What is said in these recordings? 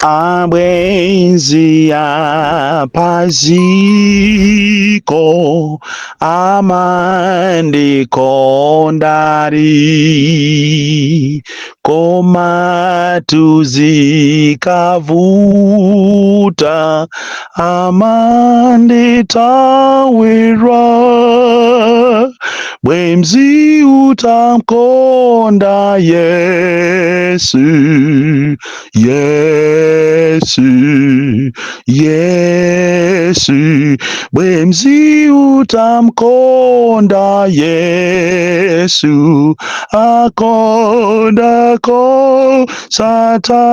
Abwenzi apaziko amandikondari, koma tuzikavuta amanditawira. Bwenzi utamkonda Yesu, Yesu, Yesu. Bwenzi utamkonda Yesu, akonda kosatha.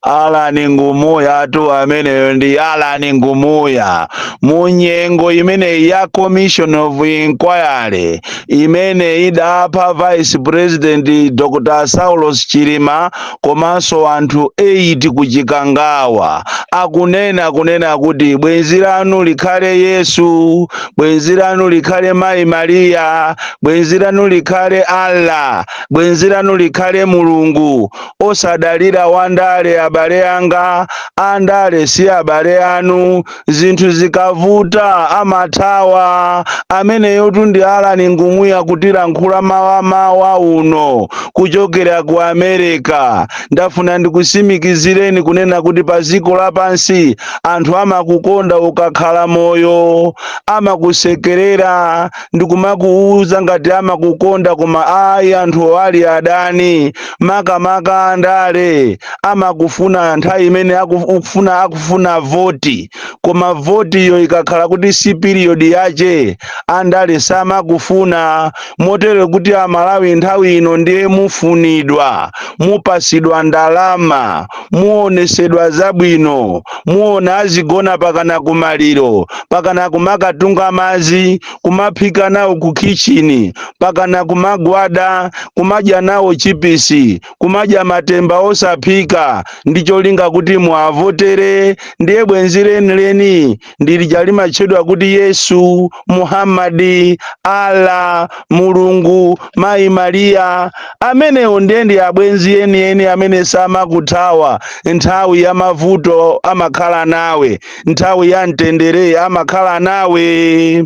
Alani Ngumuya tu ameneyo ndi Alani Ngumuya. Munyengo imene ya Commission of Inquiry imene idapha Vice President Dr. Saulos Chilima komanso anthu 8 kuchikangawa, akunena kunena kuti bwenzi lanu likhale Yesu, bwenzi lanu likhale Mayi Mariya, bwenzi lanu likhale Allah, bwenzi lanu likhale Mulungu, osadalira wandale. Abale anga, andale si abale anu. Zinthu zikavuta amathawa. Ameneyotu ndi Alani Ngumuya kutilankhula mawamawa uno kuchokera ku America. Ndafuna ndikusimikizireni kunena kuti pa dziko lapansi anthu amakukonda ukakhala moyo, amakusekerera ndikumakuuza ngati amakukonda, koma ayi, anthu ali adani. Makamaka andale amakufuna nthawi imene akufuna voti, koma votiyo ikakhala kuti si period yache, andale samakufuna. Motero kuti Amalawi nthawi ino ndiye mufunidwa, mupasidwa ndalama, muonesedwa zabwino, muona azigona pakana kumaliro, pakana kumakatunga madzi, kumaphika nawo ku kitchen, pakana kumagwada, kumadya nawo chipisi, kumadya matemba osaphika, ndi cholinga kuti muavotere. Ndiye bwenzi lenileni ndilija limatchedwa kuti Yesu, Muhammadi, Allah, Mulungu, Mayi Mariya. Amenewo ndiye ndi abwenzi enieni amene samakuthawa nthawi ya mavuto, amakhala nawe nthawi ya mtendere, amakhala nawe.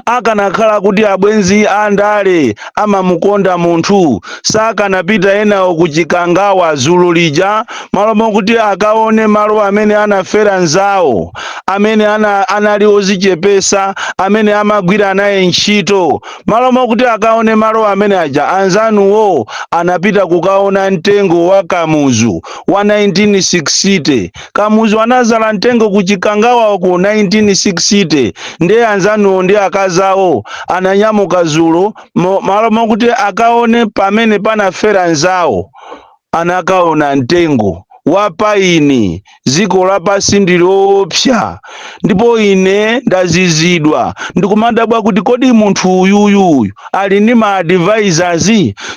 Akanakhala kuti abwenzi andale amamukonda munthu, sakanapita enawo kuchikangawa dzulo lija, malo mokuti akaone malo amene anafera nzawo, amene anali ozichepesa, amene amagwira naye ntchito. Malo mokuti akaone malo amene aja, anzanuwo anapita kukaona mtengo wa Kamuzu wa 1960. Kamuzu anazala mtengo kuchikangawa ku 1960. Ndiye anzanuwo ndi akazawo ananyamuka zulo, malo mokuti akaone pamene panafera nzawo, anakaona mtengo wa paini. Dziko lapansi ndi loopsa, ndipo ine ndazizidwa ndikumadabwa kuti kodi munthu uyuyuyu ali ndi ma advisors?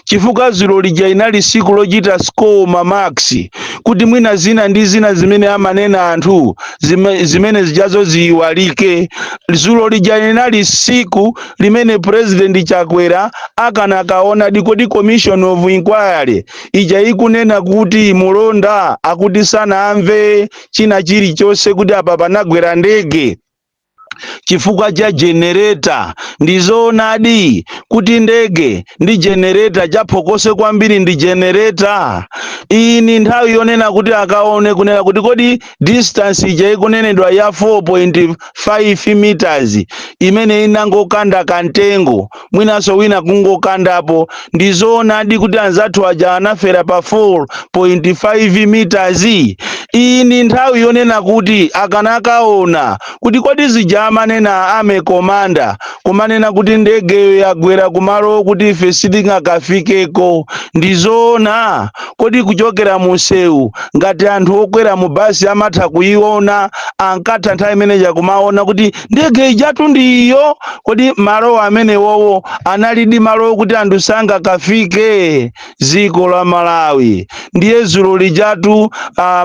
Chifukwa dzulo lija inali siku lochita score ma marks, kuti mwina zina ndi zina zimene amanena anthu zimene zijazo ziyiwalike. Dzulo lija linali siku limene President Chakwera akanakaona dikodi Commission of Inquiry ija ikunena kuti mulonda akuti sanamve china chilichonse kuti apa panagwera ndege chifukwa cha generator. Ndizoonadi kuti ndege ndi generator, chaphokose kwambiri ndi generator? Iyi ni nthawi yonena kuti akaone kunena kuti kodi distance ija ikunenedwa ya 4.5 meters imene inangokanda kamtengo, mwinanso wina kungokandapo, ndizoonadi kuti anzathu aja anafera pa 4.5 meters? Iyi ni nthawi yonena kuti akanakaona kuti kodi zija amanena ame commander kumanena kuti ndegeyo yagwera kumalo kuti ife sitingakafikeko, ndizoona? Kodi kuchokera munsewu, ngati anthu okwera mu basi amatha kuiona, ankatha nthawi imeneja kumaona kuti ndege ijatu ndiyo? Kodi malo amenewowo analidi malo okuti anthu sangakafike? Dziko la Malawi ndiye dzulo lijatu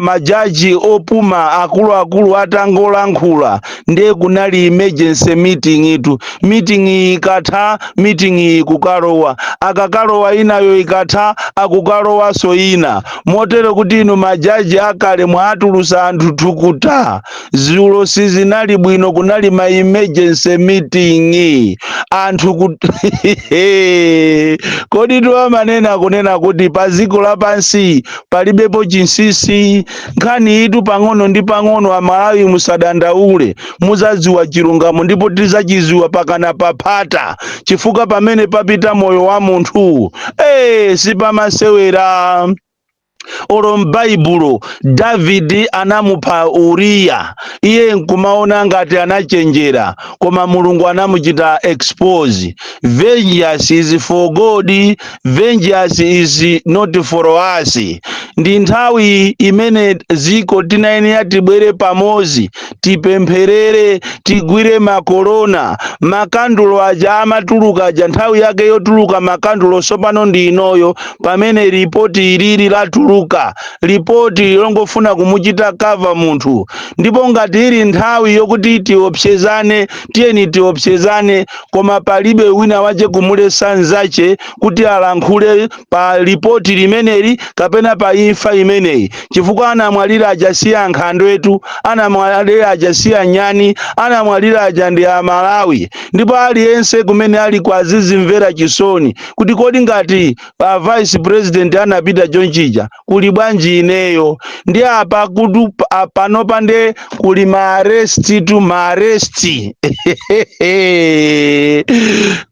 majaji Majaji opuma akuluakulu atangolankhula, ndiye kunali emergency meeting itu. Meeting iyi ikatha, meeting iyi kukalowa, akakalowa inayo, ikatha akukalowanso ina, motero kuti inu majaji akale mwatulusa anthu thukuta. Zulo sizinali bwino, kunali ma emergency meeting anthu kodi tiwamanena kunena kuti pa dziko lapansi palibepo chinsinsi. Nkhani itu pang'ono ndi pang'ono, Amalawi musadandaule, muzadziwa chilungamo ndipo tizachidziwa pakana paphata, chifukwa pamene papita moyo wa munthu sipamasewera. Olo m'Baibulo Davidi anamupha Uriya, iye nkumaona ngati anachenjera, koma Mulungu anamuchita expose. Vengeance is for God, vengeance is not for us. Ndi nthawi imene ziko tinayenera tibwere pamodzi, tipempherere, tigwire makolona, makandulo aja amatuluka aja. Nthawi yake yotuluka makandulo sopano ndi inoyo, pamene ripoti ilili latuluka, ripoti longofuna kumuchita cover munthu. Ndipo ngati ili nthawi yokuti tiopsezane, tiyeni tiopsezane, koma palibe wina wache kumulesa nzache kuti alankhule pa ripoti limeneli kapena pa imfa imeneyi, chifukwa anamwalira aja si ankhandwetu, anamwalira aja si anyani, anamwalira aja ndi Amalawi. Ndipo aliyense kumene ali kwazizimvera chisoni kuti kodi ngati pa vice president anapita chonchija, kuli bwanji ineyo? Ndi apa kutu panopa nde kuli ma arrest tu, ma arrest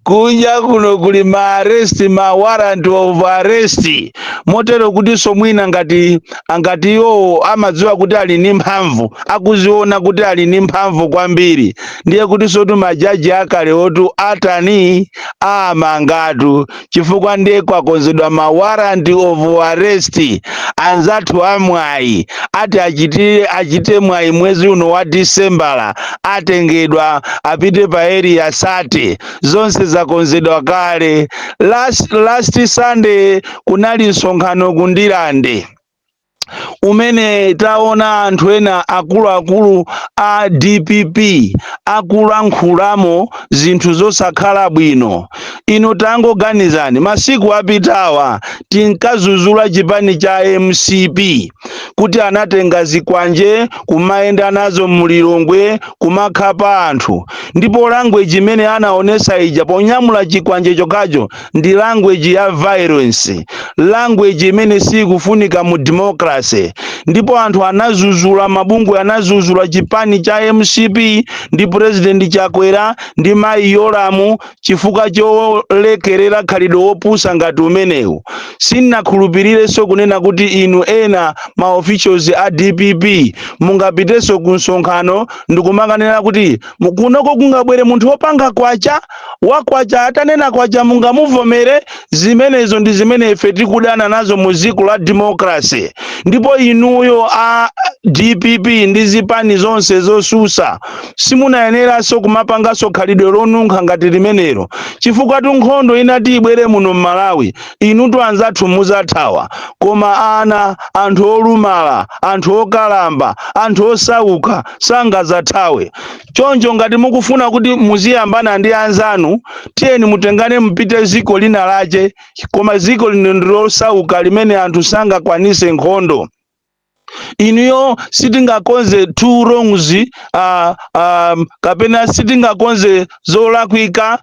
kunja kuno, kuli ma arrest, ma warrant of arrest, motero kutinso mwina ngati iwo amadziwa kuti ali ndi mphamvu, akuziona kuti ali ndi mphamvu kwambiri, ndiye kutinso tu majaji akale otu atani, amangatu, chifukwa ndiye kwakonzedwa ma warrant of arrest. Anzathu amwayi ati achite mwayi, mwezi uno wa Disembala atengedwa apite pa Area 30. Zonse zakonzedwa kale. Last Sunday kunali msonkhano kuNdilande umene taona anthu ena akuluakulu a DPP akulankhulamo zinthu zosakhala bwino. Inu tangoganizani, masiku apitawa tinkazuzula chipani cha MCP kuti anatenga zikwanje kumayenda nazo mulilongwe kumakhapa anthu, ndipo language imene anaonesa ija ponyamula chikwanje chokacho ndi language ya violence, language imene sikufunika mu democracy. Ndipo anthu anazuzula, mabungwe anazuzula chipani cha MCP ndi President Chakwera ndi mayi Yolamu chifukwa cholekerera khalidwe wopusa ngati umenewu. Sinakhulupirirenso kunena kuti inu ena ma officials a DPP mungapitenso ku msonkhano ndikumakanena kuti kunoko kungabwere munthu wopanga kwacha wakwacha, atanena kwacha mungamuvomere. Zimenezo ndi zimene ife tikudana nazo mu dziko la democracy. Ndipo inuyo a DPP ndi zipani zonse zosusa simunayeneranso kumapanganso khalidwe lonunkha ngati limenelo, chifukwa tu nkhondo inati ibwere muno m'Malawi, inutu anzathu muzathawa, koma ana, anthu olumala, anthu okalamba, anthu osauka sangazathawe. Choncho ngati mukufuna kuti muziyambana ndi anzanu, tiyeni mutengane mupite ziko lina lache, koma ziko lino ndi losauka limene anthu sangakwanise nkhondo. Inuyo sitingakonze two wrongs kapena sitingakonze zolakwika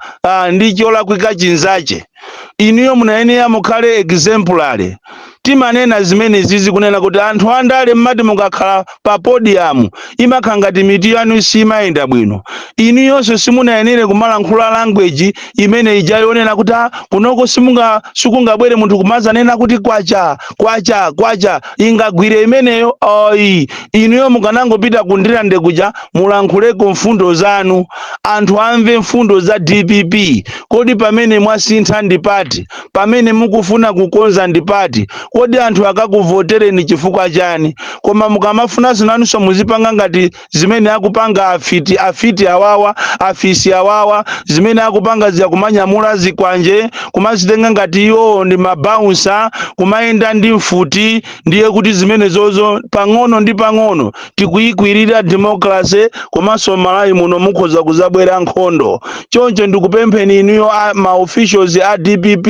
ndi cholakwika chinzache. Inuyo munayenera mukhale exemplary. Timanena zimene zizi kunena kuti anthu andale mmati mukakhala pa podium imakhala ngati mitu yanu simayenda bwino. Inuyonso simunayenere kumalankhula language imene ija yonena kuti kunoko simunga sikungabwere munthu kumazanena kuti kwacha, kwacha, kwacha ingagwire imeneyo ayi. Inuyo mukanangopita kuNdirande kuja, mulankhuleko mfundo zanu, anthu amve mfundo za DPP. Kodi pamene mwasintha ndipati? Pamene mukufuna kukonza ndipati? Kodi anthu akakuvotereni chifukwa chani? Koma mukamafunanso nanunso muzipanga ngati zimene akupanga afiti, afiti awawa, afisi awawa, zimene akupanga zija, kumanyamula zikwanje, kumazitenga ngati iwo ndi mabouncer, kumayenda ndi mfuti, ndiye kuti zimene zozo pang'ono ndi pang'ono tikuyikwirira democracy, komanso Malawi muno mukhoza kuzabwera nkhondo. Choncho ndikupempheni inuyo ma officials a DPP,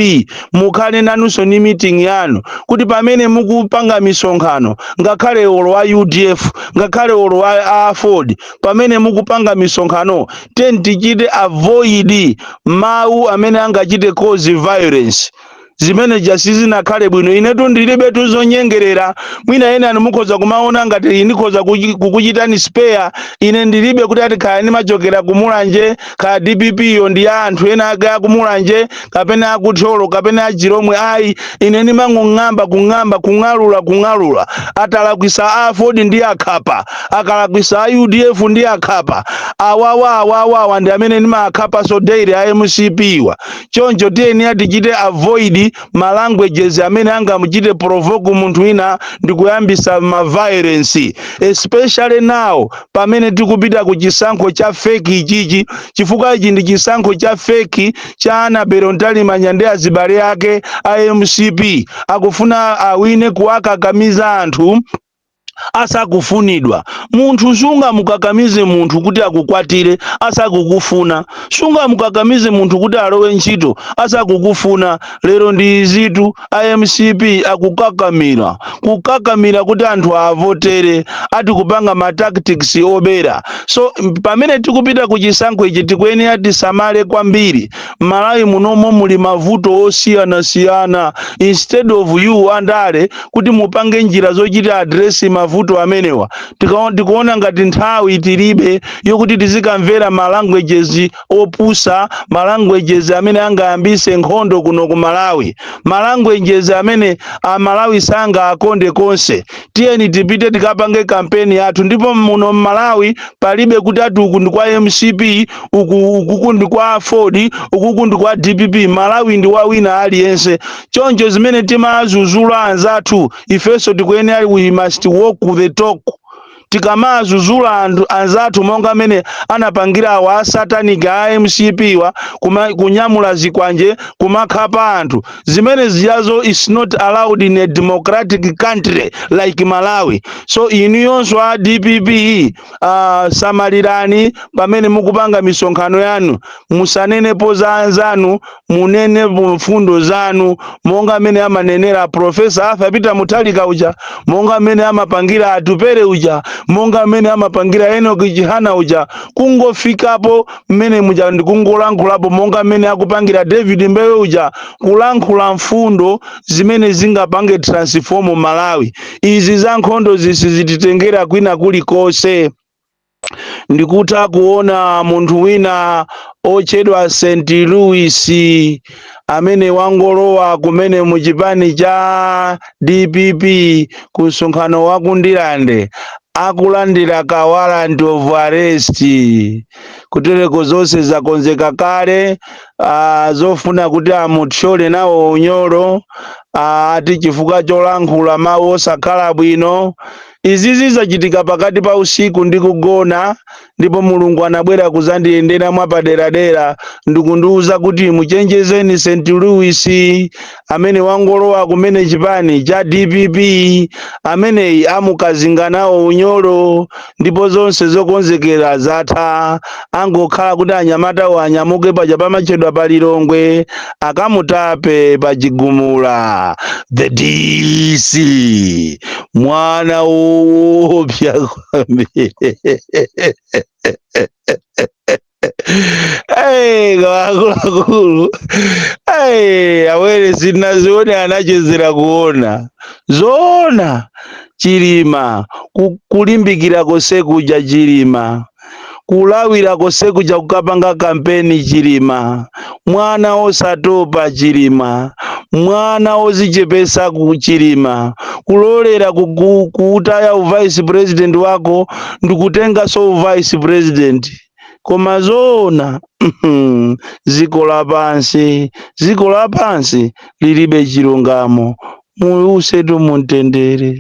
mukhale nanunso ni meeting yanu, kuti pamene mukupanga misonkhano, ngakhale olo wa UDF, ngakhale olo wa AFORD, pamene mukupanga misonkhano, tichite avoid mawu amene angachite cause violence. Zimene jasizinakhale bwino. Inetu ndilibe tuzonyengerera. Mwina ena anu mukhoza kumaona ngati ndikhoza kukuchitani spare. Ine ndilibe kuti ati kaya ndimachokera kumulanje, kaya DPP yo ndi ya anthu ena ake akumulanje, kapena akuthyolo, kapena achilomwe, ayi. Ine ndimangong'amba, kung'amba, kung'alula, kung'alula. Atalakwisa AFORD ndi akhapa, akalakwisa a UDF ndi akhapa. Awawa, awawawa ndi amene ndimakhapa, so daily a MCP wa. Choncho tiyeni tichite avoid ma languages amene angamuchite provoke munthu wina ndi kuyambisa ma violence, especially now pamene tikupita ku chisankho cha fake ichichi, chifukwa ichi ndi chisankho cha fake cha Annabel Mtalimanja ndi azibale ake a MCP. Akufuna awine kuwakakamiza anthu asakufunidwa. Munthu sungamukakamize munthu kuti akukwatire asakukufuna, sungamukakamize munthu kuti alowe ntchito asakukufuna. Lero ndi izitu, iMCP akukakamira, kukakamira kuti anthu avotere, ati kupanga ma tactics obera. So pamene tikupita ku chisankho ichi, tikuyenera tisamale kwambiri. Malawi munomo muli mavuto osiyanasiyana. Instead of you andale kuti mupange njira zochita address mavuto amenewa, tikuona ngati nthawi tilibe yokuti tizikamvera ma languages opusa, ma languages amene angayambise nkhondo kuno ku Malawi, ma languages amene Amalawi sanga akonde konse. Tiyeni tipite tikapange kampeni yathu. Ndipo muno mmalawi palibe kuti ati uku ndi kwa MCP, uku ukuku ndi kwa Ford, ukuku ndi kwa DPP. Malawi ndi wa wina aliyense. Choncho zimene timazuzula anzathu, ifenso tikuyenera, we must walk the talk. Tikamazuzula anthu anzathu monga amene anapangira awa asatanic a MCP wa kunyamula zikwanje, kumakhapa anthu, zimene ziyazo is not allowed in a democratic country like Malawi. So inuyonso a DPP, samalirani pamene mukupanga misonkhano yanu. Musanenepo za anzanu, munene mfundo zanu, monga amene amanenera Professor Arthur Peter Mutharika uja, monga amene amapangira Atupere uja, monga amene amapangira Enoch Chihana uja, kungofikapo mmene muja ndikungolankhulapo, monga amene akupangira David Mbewe uja, kulankhula mfundo zimene zingapange transform Malawi. Izi za nkhondo zisizititengera kwina kulikonse. Ndikutha kuona munthu wina otchedwa St Louis amene wangolowa kumene muchipani cha DPP ku msonkhano wa kundilande, akulandira ka warrant of arrest. Kutereko zonse zakonzeka kale, zofuna kuti amuthyole nawo unyolo, ati chifukwa cholankhula mawu osakhala bwino. Izizi zachitika pakati pa usiku ndi kugona, ndipo Mulungu anabwera kuzandiyendera mwapaderadera ndikundiwuza kuti muchenjezeni St Louis amene wangolowa kumene chipani cha DPP, ameneyi amukazinga nawo unyolo, ndipo zonse zokonzekera zatha, angokhala kuti anyamatawo anyamuke paja pamatchedwa pa Lilongwe, akamutape pa Chigumula. The DC, mwana woopsa kwambiri. Hey, akuluakulu, hey, awere sinazione, anachezera kuona zoona. Chilima kulimbikira kose kuja, Chilima kulawira kose kuja kukapanga kampeni, Chilima mwana osatopa, Chilima mwana ozichepesa, ku Chilima kulolera kutaya uvice president wako ndikutengaso uvice president. Koma zoona, ziko lapansi, ziko lapansi lilibe chilungamo. Muusetu mumtendere.